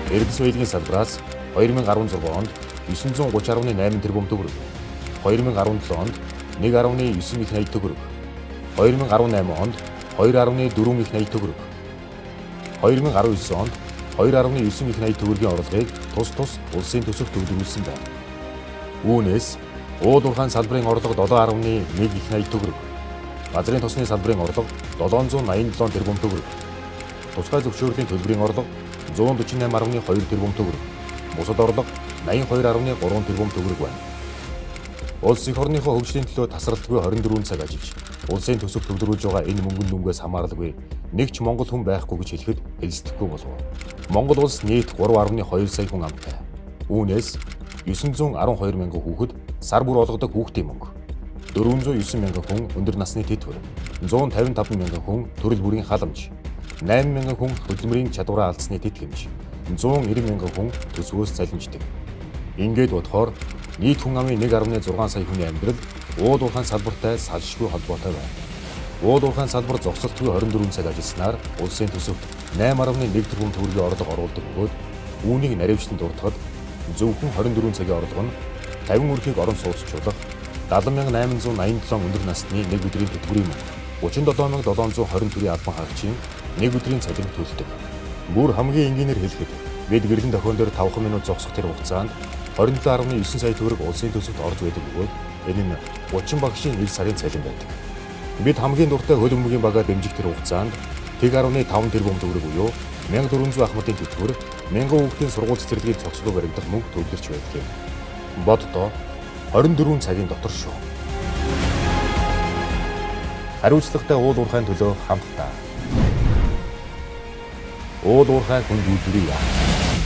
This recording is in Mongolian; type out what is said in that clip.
Эрдэс баялагын салбараас 2016 онд 930.8 тэрбум төгрөг, 2017 онд 1.9 их 80 төгрөг, 2018 онд 2.4 их 80 төгрөг, 2019 онд 2.9 их 80 төгрөгийн орлогыг тус тус улсын төсөвт төвлөрүүлсэн байна. Үүнээс уул уурхайн салбарын орлого 7.1 их 80 төгрөг, газрын тосны салбарын орлого 787 тэрбум төгрөг, тусгай зөвшөөрлийн төлбөрийн орлого 148.2 тэрбум төгрөг, бусад орлого 82.3 тэрбум төгрөг байна. Улс эх орныхоо хөгжлийн төлөө тасралтгүй 24 цаг ажиллаж, улсын төсөв төвлөрүүлж байгаа энэ мөнгөн дүнгээс хамааралгүй нэг ч монгол хүн байхгүй гэж хэлэхэд хэлсдэхгүй болов. Монгол улс нийт 3.2 сая хүн амтай. Үүнээс 912 мянган хүүхэд сар бүр олгодог хүүхдийн мөнгө. 409 мянган хүн өндөр насны тэтгэвэр, 155 мянган хүн төрөл бүрийн халамж, 8 мянган хүн хөдөлмөрийн чадвараа алдсны тэтгэмж, 190 мянган хүн төсвөөс залимждаг. Ингээд бодохоор нийт хүн амын 1.6 сая хүний амьдрал уул уурхайн салбартай салшгүй холбоотой байна. Уул уурхайн салбар зогсолтгүй 24 цаг ажилласнаар улсын төсөвт 8.1 тэрбум төгрөгийн орлого оруулдаг бөгөөд үүнийг наривчлан дурдахад зөвхөн 24 цагийн орлого нь 50 өрхийг орон сууцчлах 70,887 өндөр насны нэг өдрийн тэтгэврийн мөнгө, 37,720 төрийн албан хаагчийн нэг өдрийн цалин төлдөг. Бүр хамгийн энгийнээр хэлэхэд бид гэрлэн дохион дээр 5 минут зогсох тэр хугацаанд 27.9 сая төгрөг улсын төсөвт орж байдаг бөгөөд энэ нь 30 багшийн нэг сарын цалин байдаг. Бид хамгийн дуртай хөлбөмбөгийн багаа дэмжих тэр хугацаанд 1.5 тэрбум төгрөг буюу 1400 ахмадын тэтгэвэр, 1000 хүүхдийн сургууль цэцэрлэгийг цогцлуу баримтах мөнгө төвлөрч байдаг юм. Боддоо 24 цагийн дотор шүү. Хариуцлагатай уул уурхайн төлөө хамтдаа. Уул уурхай хүнд үйлдвэрийг яах.